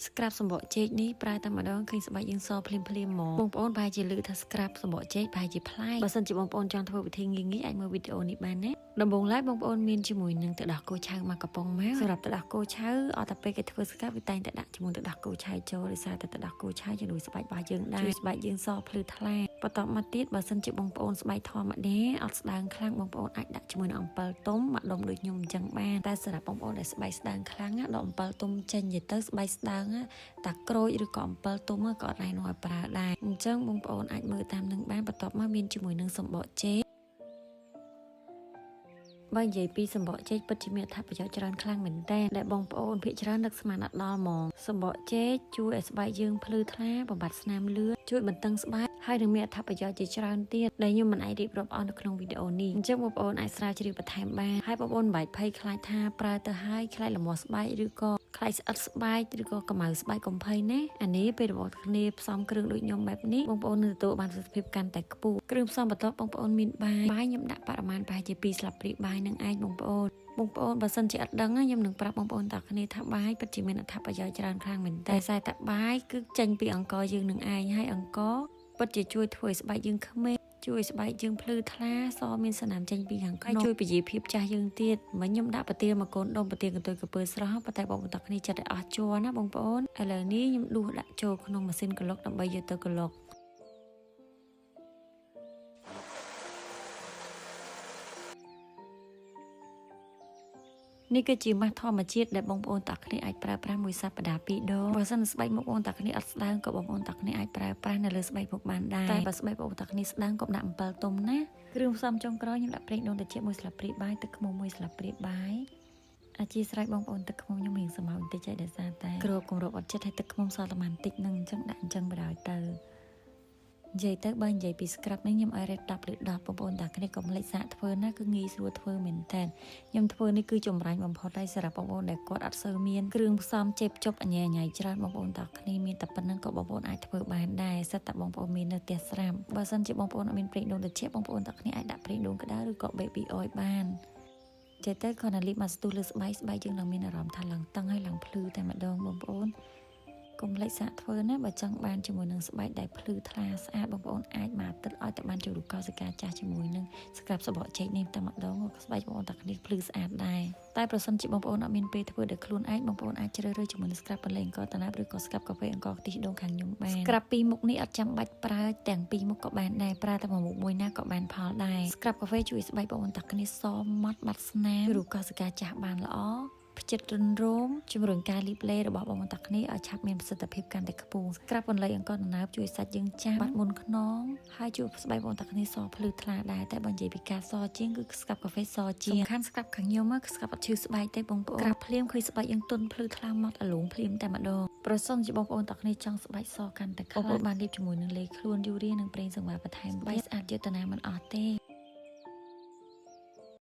Scrub សម្បកចេកនេះប្រើតែម្ដងឃើញស្បែកយើងសភ្លាមភ្លាមហ្មងបងប្អូនប្រហែលជាឮថា scrub សម្បកចេកប្រហែលជាប្លែកបើសិនជាបងប្អូនចង់ធ្វើវិធីងាយៗអាចមើលវីដេអូនេះបានណាដំបូងឡើយបងប្អូនមានជាមួយនឹងទឹកដោះគោឆៅមកកំប៉ុងមកសម្រាប់ទឹកដោះគោឆៅអត់តែពេលគេធ្វើ scrub វាតែងតែដាក់ជាមួយទឹកដោះគោឆៅចូលដោយសារតែទឹកដោះគោឆៅជំនួយស្បែករបស់យើងដែរជួយស្បែកយើងសភ្លឺថ្លាបន្ទាប់មកទៀតបើសិនជាបងប្អូនស្បែកធម្មតាអត់ស្ដើងខ្លាំងបងប្អូនអាចដាក់ជាមួយនឹងអំពិលទុំមួយដុំដូចខ្ញុំអញ្ចឹងបានតែសម្រាប់បងប្អូនដែលស្បែកស្ដើងខ្លាំងណាដកអំពិលទុំចេញនិយាយទៅស្បែកស្ដើងណាតាក្រូចឬក៏អំពិលទុំក៏អត់ណែនាំឲ្យប្រើដែរអញ្ចឹងបងប្អូនអាចមើលតាមនឹងបានបន្ទាប់មកមានជាមួយនឹងសម្បកចេកបើនិយាយពីសម្បកចេកពិតជាមានអត្ថប្រយោជន៍ច្រើនខ្លាំងមែនតើដែលបងប្អូនភាគច្រើននឹកស្មានអត់ដល់ហ្មងសម្បកចេកជួយឲ្យស្បែកយើងភ្លឺថ្លាបំបត្តិស្នាមលឿនជួយបន្តឹងស្បែកហើយនឹងមានអត្ថប្រយោជន៍ជាច្រើនទៀតដែលខ្ញុំមិនអាចរៀបរាប់អស់នៅក្នុងវីដេអូនេះអញ្ចឹងបងប្អូនអាចស្រាវជ្រាវបន្ថែមបានហើយបងប្អូនមិនបាច់ភ័យខ្លាចថាប្រើទៅហើយខ្លាចលមាស់ស្បែកឬក៏ខ្លាចស្អិតស្បែកឬក៏កម្ៅស្បែកកំភៃណាអានេះពេលរបស់គ្នាផ្សំគ្រឿងដូចខ្ញុំបែបនេះបងប្អូននឹងទទួលបានប្រសិទ្ធភាពកាន់តែខ្ពស់គ្រឿងផ្សំបន្ទាប់បងប្អូនមានបាយបាយខ្ញុំដាក់បរិមាណប្រហែលជា2ស្លាបព្រាបាយនឹងឯងបងប្អូនបងប្អូនបើសិនជាអត់ដឹងខ្ញុំនឹងប្រាប់បងប្អូនតាគ្នាថាបាយពិតជាមានអត្ថប្រយោជន៍ច្រើនខ្លាំងមែនតើតែបាយគឺចេញពីអង្ករយើងនឹងឯងហើយអង្ករពិតជាជួយធ្វើឲ្យស្បែកយើងក្មេងជួយស្បែកយើងភ្លឺថ្លាសមានស្នាមចេញពីខាងក្នុងជួយពជាភាពចាស់យើងទៀតមិញខ្ញុំដាក់ប្រទាលមកកូនដុំប្រទាលកន្ទុយក្រពើស្រស់ប៉ុន្តែបងប្អូនតាគ្នាចិត្តឲ្យអស់ជ័រណាបងប្អូនឥឡូវនេះខ្ញុំដួសដាក់ចូលក្នុងម៉ាស៊ីនក្រឡុកដើម្បីយកទៅក្រឡុក នេះគឺជាម៉ាស់ធម្មជាតិដែលបងប្អូនតាគ្នាអាចប្រើប្រាស់មួយសប្តាហ៍ពីរដងបើសិនស្បែកមុខបងប្អូនតាគ្នាអត់ស្ដើងក៏បងប្អូនតាគ្នាអាចប្រើប្រាស់នៅលើស្បែកមុខបានដែរតែបើស្បែកបងប្អូនតាគ្នាស្ដើងកុំដាក់អំពិលទុំណាគ្រឿងផ្សំចុងក្រោយខ្ញុំដាក់ប្រេងដូងត្រចៀកមួយស្លាបព្រាបាយទឹកឃ្មុំមួយស្លាបព្រាបាយអធិស្ឋានបងប្អូនទឹកឃ្មុំខ្ញុំរៀងសម្ោចបន្តិចហើយដោយសារតែគ្របគម្របអត់ចិត្តហើយទឹកឃ្មុំសល់តែបន្តិចនឹងអញ្ចឹងដាក់អញ្ចឹងបណ្ដោយទៅនិយាយទៅបើនិយាយពី scrub នេះខ្ញុំឲ្យ rate 10ឬ10បងប្អូនតាគ្នាកុំភ្លេចសាកធ្វើណាគឺងាយស្រួលធ្វើមែនតើខ្ញុំធ្វើនេះគឺចម្រាញ់បំផុតហើយសម្រាប់បងប្អូនដែលគាត់អត់សូវមានគ្រឿងផ្សំចេបជប់អញញ៉ៃច្រើនបងប្អូនតាគ្នាមានតែប៉ុណ្្នឹងក៏បងប្អូនអាចធ្វើបានដែរសិតតែបងប្អូនមាននៅផ្ទះស្រាប់បើសិនជាបងប្អូនអត់មានប្រេងដូងត្រជាក់បងប្អូនតាគ្នាអាចដាក់ប្រេងដូងក្តៅឬក៏ baby oil បានចេះទៅគ្រាន់តែលាបមកស្ទុះលើស្បែកស្បែកយើងនឹងមានអារម្មណ៍ថាឡើងតឹងហើយឡើងភ្លឺតែម្ដងបងប្អូនកុំភ្លេចសាកធ្វើណាបើចង់បានជាមួយនឹងស្បែកដែលភ្លឺថ្លាស្អាតបងប្អូនអាចមកអាទិត្យឲ្យតែបានជូរកោសិកាចាស់ជាមួយនឹង scrub សបកចេកនេះតែម្ដងស្បែកបងប្អូនតាគ្នាភ្លឺស្អាតដែរតែប្រសិនជាបងប្អូនអត់មានពេលធ្វើដោយខ្លួនឯងបងប្អូនអាចជ្រើសរើសជាមួយនឹង scrub បន្លែអង្ករតាណាបឬក៏ scrub កាហ្វេអង្ករខ្ទិះដូងខាងខ្ញុំបាន scrub ពីរមុខនេះអត់ចាំបាច់ប្រើទាំងពីរមុខក៏បានដែរប្រើតែមួយមុខមួយណាក៏បានផលដែរ scrub កាហ្វេជួយស្បែកបងប្អូនតាគ្នាសម៉ត់បាត់ស្នាមឬកោសិកាចាស់បានល្អផ្ចិតរិនរោមជំរុញការលាបឡេរបស់បងប្អូនតាគ្នាឲ្យឆាប់មានប្រសិទ្ធភាពកាន់តែខ្ពស់scrub បន្លែអង្ករដំណើបជួយសាច់យើងចាំបាត់មុនខ្នងហើយជួយស្បែកបងប្អូនតាគ្នាសភ្លឺថ្លាដែរតែបើនិយាយពីការសជាងគឺ scrub កាហ្វេសជាងសំខាន់ scrub ខាងខ្ញុំ scrub អត់ឈឺស្បែកទេបងប្អូន scrub ភ្លាមឃើញស្បែកយើងទន់ភ្លឺថ្លាម៉ត់អាលងភ្លាមតែម្ដងប្រសិនជាបងប្អូនតាគ្នាចង់ស្បែកសកាន់តែខ្លាំងបងប្អូនបានលាបជាមួយនឹងលេខ្លួនយូរីនិងប្រេងសង្វារបន្ថែមស្បែកស្អាតយុទ្ធនាមិនអស់ទេ។